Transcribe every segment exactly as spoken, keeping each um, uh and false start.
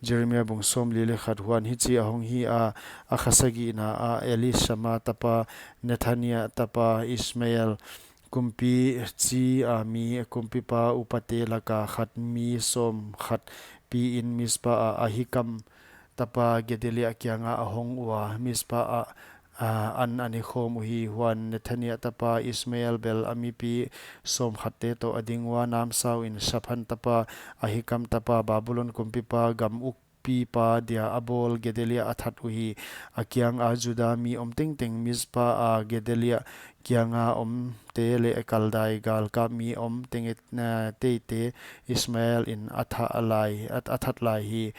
Jeremia bung sawmli leh khat. Huan hichi ahong hi a, a khasagihna ah Elishama tapa, Nethania tapa Ismael, kumpi chi a mi kumpipa upate laka khat mi sawmkhat piin Mizpa ah Ahikam tapa Gedalia kianga ahong ua, Mizpa ah, ah, an a nekhawm uhi. Huan Nethania tapa Ismael bel a mipi sawmkhatte toh a ding ua, namsauin Shaphan tapa, Ahikam tapa, Babulon kumpipa gam uk pipa dia a bawl Gedalia a that uhi. A kianga Juda mi om tengteng, Mizpa a Gedalia kianga omte leh Kaldai galkap mi om tengte, eh, teitei Ismael in a that lai, a, a that lai hi.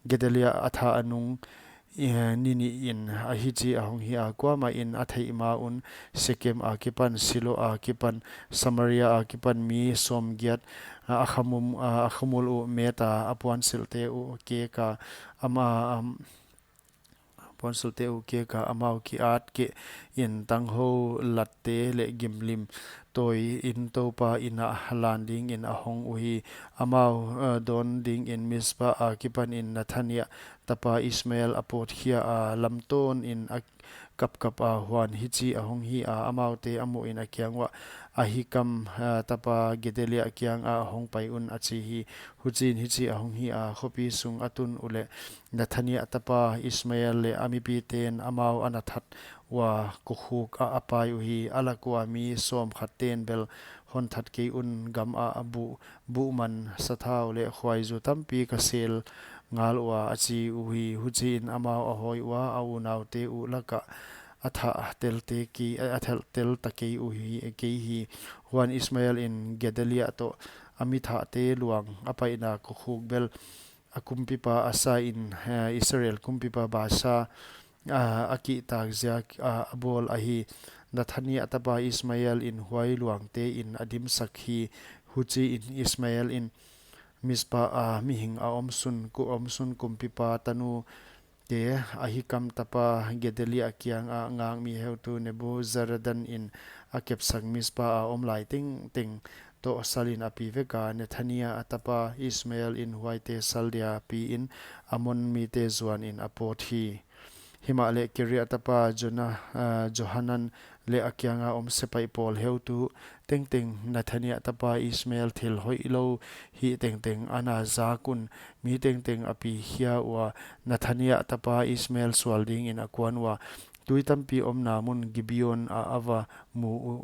Gedalia a thah nung, eh, ni nihin hichi ahong hi a, kuamah in a theih ma un, Sekem akipan, Silo akipan, Samaria akipan mi sawmgiat, a, a khamum, a, a khamul uh meta, a puansilhte uh keka, ama, am, puansilhte uh keka, amau ki-at kehin tanghou latte leh gimlim tawiin Toupa ina lan dingin ahong uhi. Amau, a, dawn dingin Mizpa akipanin Nethania tapa Ismael a pawt khia a, lamtawnin a kapkap a. Huan hichi ahong hi a, amaute a muhin a kiang uah, Ahikam, ah, tapa Gedalia kianga hongpai un, a chi hi. Huchiin hichi ahong hi a, khopi sung a tun uleh Nethania tapa Ismael leh a mipiten amau ana that ua, kokhuk ah a pai uhi. A lak ua mi sawmkhatte'n bel, hon that kei un, gam ah a buh, buhman sathau leh khuaizu tampi ka sel ngal ua, a chi uhi. Huchiin amau a hawi ua, a unaute uh lakah a thah telte kei, a thah tel ta kei uhi, kei hi. Huan Ismael in Gedalia toh a mi thahte luang a paina kokhuk bel, a kumpipa Asa in, eh, Israel kumpipa Baasa, ah, a kihtak ziak, ah, a bawl ahi. Nethania tapa Ismael in huai luangtein a dimsak hi. Huchiin Ismael in Mizpa a mihing a omsun, ku omsun kumpipa tanute, Ahikam tapa Gedalia kianga ngakmi heutu Nebuzaradan in a kepsak Mizpa a omlai tengteng toh salin a pi vek a, Nethania tapa Ismael in huaite sal dia piin Amon mite zuanin a pawt hi. Himahleh Karea tapa Jona-, ah, Johanan leh a kianga om sepaih pawl heutu tengteng, Nethania tapa Ismael thil hoihlou hih tengteng ana zak un, mi tengteng a pi khia ua, Nethania tapa Ismael sual dingin a kuan ua, tui tampi omna mun Gibeon ah a va mu u.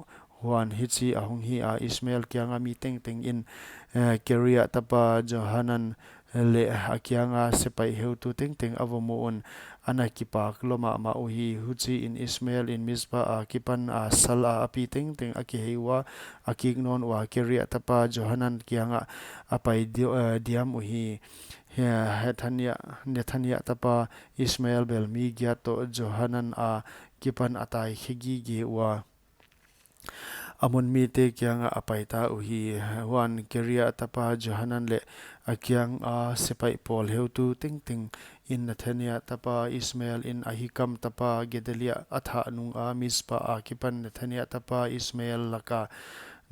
Huan hichi ahong hi a, Ismael kianga mi tengteng in, eh, Karea tapa Johanan leh a kianga sepaih heutu tengteng a va mu un, ana kipak lua mahmah uhi. Huchiin Ismael in Mizpa akipan a sal a a pi tengteng a kihei ua, a kik nawn ua, Karea tapa Johanan kianga a pai di-, eh, diam uhi. He-, Hethania-, Nethania tapa Ismael bel mi giat toh Johanan akipan a tai khe gige ua, Amon mite kianga a paita uhi. Huan Karea tapa Johanan leh a kianga sepaih pawl heutu tengteng in Nethania tapa Ismael in Ahikam tapa Gedalia a thah nunga Mizpa akipan Nethania tapa Ismael laka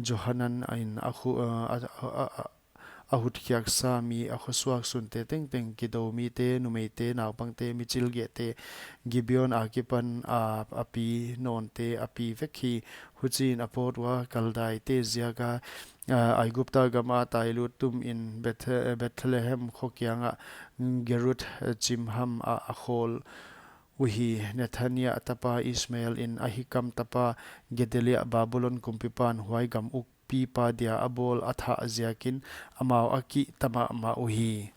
Johanan in a khu-, a, a, a, a, a hutkhiaksa mi, a khosuak sunte tengteng, kidou mite, numeite, naupangte, michilgehte, Gibeon akipan a, a pi nawnte a pi vek hi. Huchiin a pawt ua, Kaldaite ziaka, a, Aigupta gama tailut tumin Beth-, Bethlehem kho kianga Gerut Chimham ah a khawl uhi. Nethania tapa Ismael in Ahikam tapa Gedalia, Babulon kumpipan huai gam uk pipa dia a bawl a thah ziakin amau a kihta mahmah uhi.